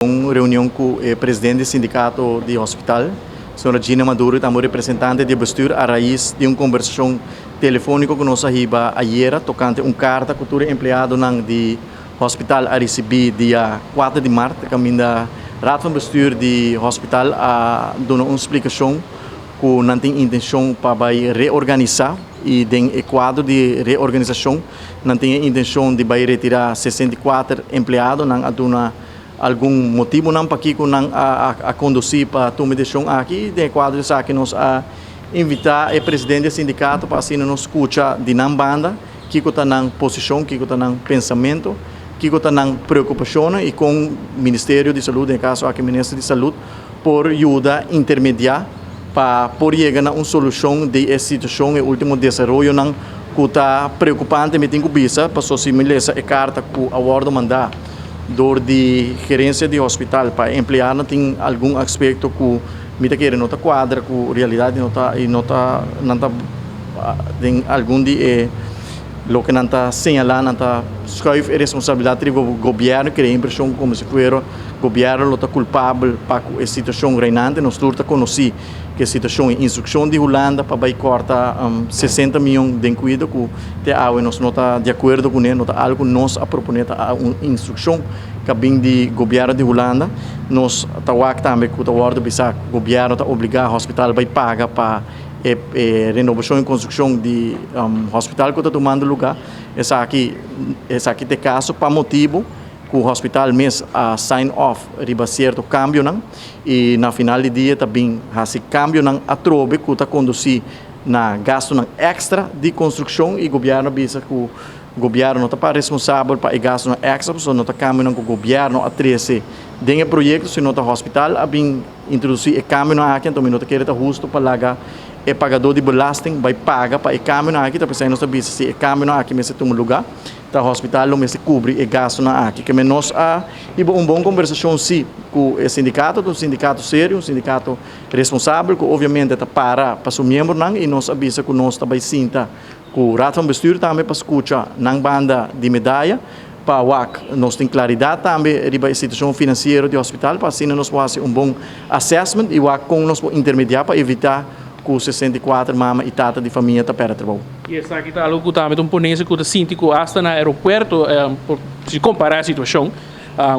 Un reunion ku e presidente di sindikato di hospital, señora Gina Maduro, i tambe un representante di e bestuur a rais di un kombersashon telefóniko ku nos a hiba ayera tokante un karta ku tur e empleadonan di hospital a risibí dia kuater di mart kaminda Raad van Bestuur di hospital a duna un splikashon ku nan tin intenshon pa bai reorganisá i den e kuadro di reorganisashon nan tin e intenshon di bai retirá 64 empleado. Nan a duna algun motibunan pakiko nan a kondusí pa tuma e desishon aki. Den e kuadro di esaki nos a invitá e presidente di e sindikato pa asina nos skucha di nan banda kiko ta nan posishon, kiko ta nan pensamentu, kiko ta nan preokupashonnan i kon Ministerio di Salud, den e kaso aki Minister di Salud, por yuda intermediá pa por yega na un solushon di e situashon, e último desaroyonan ku ta preokupante. Mi tin ku bisa pasobra si mi lesa e karta ku a wòrdu mandá dor di gerencia di hospital pa e empleadonan tin algun aspecto cu mi ta kere no ta cuadra cu realidad y no ta y no ta nan ta den algun di e loke nan ta señala nan ta schuif e responsabilidad riba gobierno y crea impresion como si fuera gobierno lo ta culpabel pa cu e situacion reinante. Nos tur ta conoci cu e situacion e instruccion di Hulanda pa bay corta 60 miyon den cuido cu te awe nos no ta di acuerdo cune, no ta algo cu nos a propone, ta un instruccion cu a bin di gobierno di Hulanda. Nos ta wak tambe cu ta wordo bisa cu gobierno ta obliga hospital bay paga pa e renovacion y construccion di hospital cu ta tumando lugar. Esaki esaki ta e caso pa motibo cu hospital mes a sign off riba cierto cambionan y na final di dia ta bin haci cambionan atrobe cu ta conduci na gastonan extra di construccion y gobierno a bisa cu gobierno no ta pa responsabel pa e gastonan extra pasobra no ta cambionan cu gobierno a trece den e proyecto sino ta hospital a bin introduci e cambionan aki. Anto mi no ta kere ta husto pa laga e pagador di belasting bay paga pa e cambionan aki. Ta pesey nos ta bisa si e cambionan aki mester tuma lugar, ta hospital lo mester cubri e gastonan aki. Keme nos a hiba un bon conversacion si cu e sindicato, ta un sindicato serio, un sindicato responsabel cu obviamente ta para pa su miembronan y nos a bisa cu nos ta bay sinta cu Raad van Bestuur tambe pa scucha nan banda di medaya pa wak nos tin claridad tambe riba e situacion financiero di hospital pa asina nos por haci un bon assessment y wak con nos por intermedia pa evita cu 64 mama y tata di famia ta perde trabou. Y esaki ta algo cu tambe ta un ponencia cu ta sinti cu hasta na aeropuerto, si compara e situacion,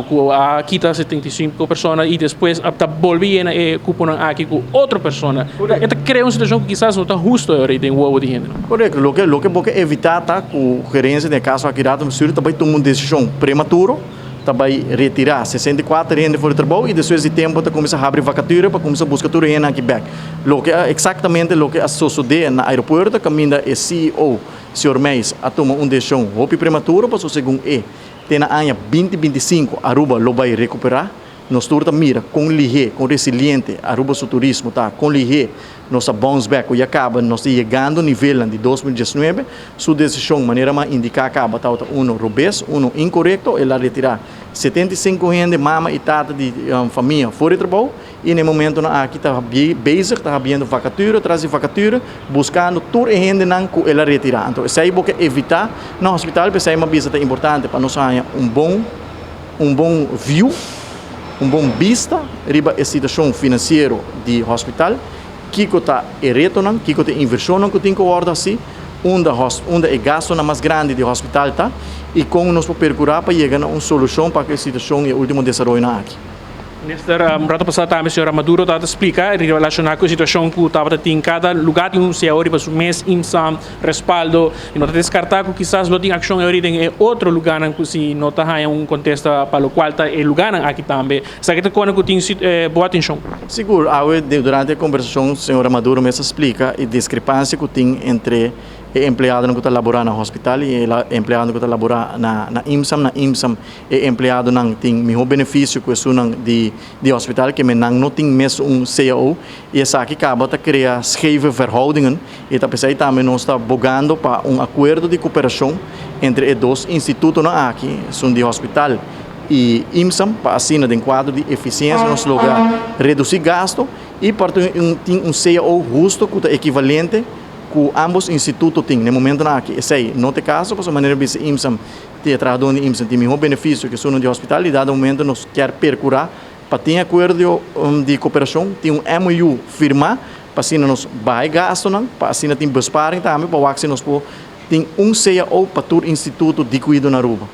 cu a kita 75 persona y despues a ta bolbe yena e cuponan aki cu otro persona. E ta crea un situacion cu kisas no ta husto ahora den wowo di hende. Correcto. Loke loke bo ke evita ta cu gerencia, den e caso aki Raad van Bestuur, ta bay tuma un decision prematuro, ta bay retira 64 hende for di trabou y despues di tempo ta cuminsa habri vacature pa cuminsa busca tur e hende aki bek. Loke a exactamente loke a sosode na aeropuerto caminda e CEO, señor Meijs, a tuma un decision hopi prematuro pasobra segun e te na aña 2025 Aruba lo bay recupera. Nos tur ta mira con lihe, con resiliente Aruba su turismo ta, con lihe nos a bounce back cu ya caba nos ta yegando nivelnan di 2019. Su decision, manera mi a indica caba, tabata uno robes, uno incorecto. El a retira 75 hende, mama y tata di famia, for di trabou y na e momentonan aki ta bezig, ta habiendo vacature tras di vacature, buscando tur e hendenan cu el a retira. Anto esey bo ke evita na hospital, p'esey mi a bisa ta importante pa nos haña un bon. Un bon view, un bon bista riba e situacion financiero di hospital, kico ta e retonan, kico ta e inversionnan cu tin cu wordo haci, unda unda e gastonan mas grandi di hospital ta y con nos por percura pa yega na un solucion pa cu e situacion y e ultimo desaroyonan aki. Minister, un rato pasá tambe señora Maduro tabata splika relashoná ku e situashon ku tabata tin kada lugá tin un CEO riba su mes IMSA respaldo i no ta deskartá ku kisas lo tin akshon e den e otro lugánan ku si no ta haña un kontesta pa lokual ta e lugánan aki tambe. Esaki ta kone ku tin bo atenshon. Sigur, awe durante e kombersashon señora Maduro mes a splika e diskrepansia ku tin entre e empleadonan ku ta laborá na hospital i e empleadonan ku ta laborá na IMSAM. Na IMSAM e empleadonan tin mihó benefisio ku esunnan di di hospital, ke men nan no tin mes un cao i esaki kaba ta krea scheve verhoudingen i ta p'esei tambe nos ta bogando pa un akuerdo di koperashon entre e dos institutonan aki, esun di hospital i IMSAM, pa asina den kuadro di efisiensia nos logra redusí gasto i por tin un cao husto ku ta ekivalente. Ku ambos instituto tin, na momento aki, esei no ta e kaso, pasobra manera bisa IMSAM, tin trahadó di IMSAM, tin mihó benefisio ku esun di hospital, i dado momento nos ke perkurá pa tin akuerdo di kooperashon, tin un MOU firmá, pa asina nos baha gastonan, pa asina tin besparing tambe, pa asina nos por tin un CAO pa tur instituto di kuido na Aruba.